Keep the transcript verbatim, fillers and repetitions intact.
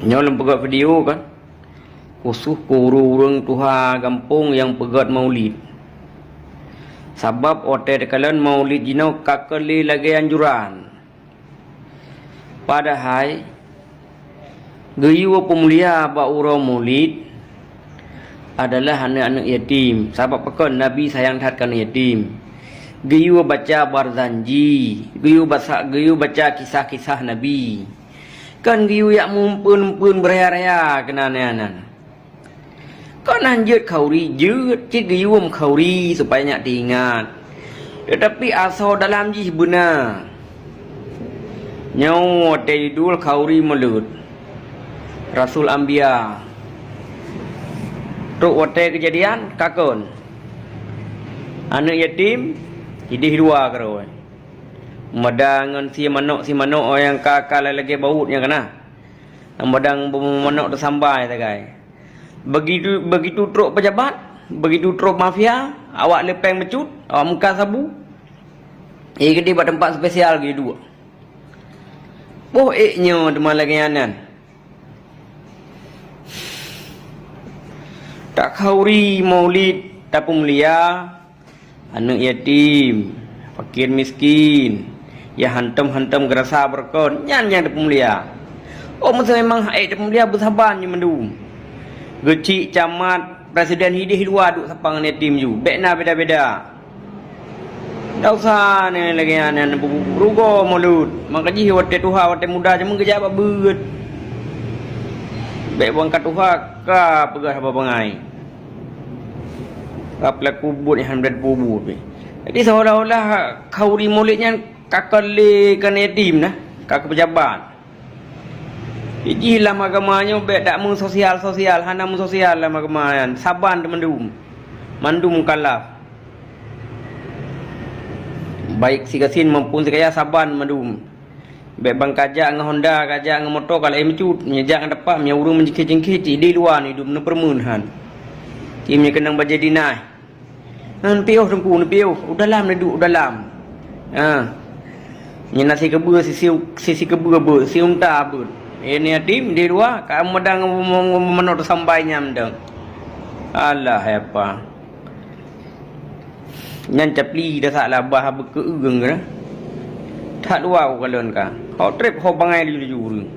Nyoe lôn peugöt video kan, khusus keu ureuëng-ureuëng tuha gampông nyang peugöt maulid. Sabab watée takalon maulid jinoe ka keu lé lagée anjuran. Padahai geuyue peumulia bak uroe maulid adalah aneuëk-aneuëk yatim. Sabab pakon? Nabi sayang that keu aneuëk yatim. Geuyue baca barzanji, geuyue basa-, geuyue baca kisah-kisah Nabi. Kan geuyue jak meueumpeuen-eumpeuen beuraya-raya keunan nyan. Kon hana jeuet khauri, jeuet cit geuyue khauri supaya nyak teuingat. Teutapi asoe dalam jih beuna. Nyoe watée judul khauri mulod Rasul Ambia. Trok watée keujadian, ka kon. Aneuëk yatim, ideh dua keudroe. Mada ngon si manök, si manök nyang ka, ka lagée baut nyang kana. Nyang mada ngon manök teusambai sagai. Begitu, begitu trok pejabat, begitu trok mafia, awak leupeng meucut, awak meuka sabu. Ie geude bak teumpat spesial geuduek. Boh ék nyoe teuma lagée nyan. Takhauri maulid tapeumulia aneuëk yatim, fakir miskin, nyang hantom-hantom geurasa beureukat, nyan nyang tapeumulia. Oh, meusé memang hak tapeumulia beusaban nyoe mandum. Geuchik, camat, presiden, ideh dua duek sapan ngon yatim ju, bék na beda-beda. Ndak usah nyan lagée nyan, nyan rugoe mulod. Maka jih watée tuha, watée muda jameun geujak bak beuet. Bék bangka tuha ka peugah haba bangai. Ka peulaku buet nyang hana teupeue buet. Jadi seolah-olah khauri mulod nyan ka keu lé keu yatim na, ka keu pejabat. Jih lam agama nyoe bék dak meusosial-sosial, hana meusosial lam agama nyan. Saban teumandum. Mandum mukallaf. Baik si gasien maupun si kaya saban mandum. Bék bang kajak ngon honda, kajak ngon moto, ka laén meucut. Meunyo jak ngon tapak, meunyo ureuëng meujingkhe-jingkhe, cit di luwa ni dum neupeureumeun han. Cit meunyo keunong bajée dinas. Neupiôh teungku, neupiôh. U dalam neuduek, u dalam. Ha. Nyan na si keubeue, si, si, si, si keubeue beuet, si unta beuet. Eh, ni yatim di luwa, ka meudang ngon, ngon, ngon manök teusambai nyan dong. Alah, hai apa. Nyan capli dah sak labah beukeueung keuh. That luwa ku kalon ka. Hok treb, hok bangai laju-laju ureuëng.